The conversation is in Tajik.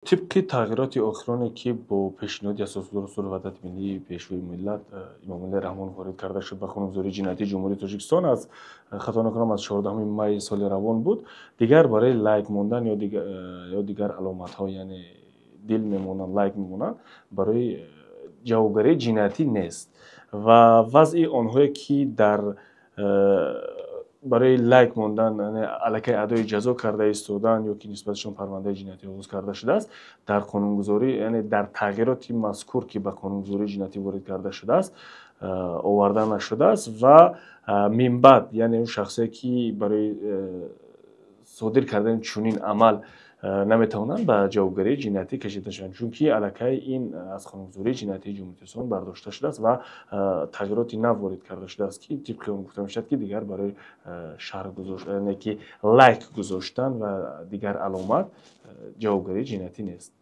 Тибқи тағйироти охироне, ки бо пешниҳоди Асосгузори сулҳу ваҳдати миллӣ, Пешвои миллат Эмомалӣ Раҳмон ворид карда шуд ба Қонунгузории ҷиноятии Ҷумҳурии Тоҷикистон, аз, хато накунам, аз 14 майи соли равон буд, дигар барои лайк мондан ё дигар аломатҳо, яъне дил мемонанд, лайк мемонанд, барои ҷавобгарии ҷиноятӣ нест. Ва вазъи онҳое, ки дар барои лайк мондан аллакай адои ҷазо карда истодан ё ки нисбаташон парвандаи ҷиноятӣ оғоз карда шудааст, дар қонунгузорӣ, яъне дар тағйироти мазкур, ки ба қонунгузории ҷиноятӣ ворид карда шудааст, оварда нашудааст. Ва минбаъд, яъне он шахсое, ки барои содир кардани чунин амал наметавонанд ба ҷавобгарии ҷиноятӣ кашида шаванд, чунки аллакай ин аз қонунгузории ҷиноятии Ҷумҳурии Тоҷикистон бардошта шудааст ва тағйироти нав ворид карда шудааст, ки тибқи он гуфта мешавад, ки дигар барои шарҳ гузошт, яъне ки лайк гузоштан ва дигар аломат ҷавобгарии ҷиноятӣ нест.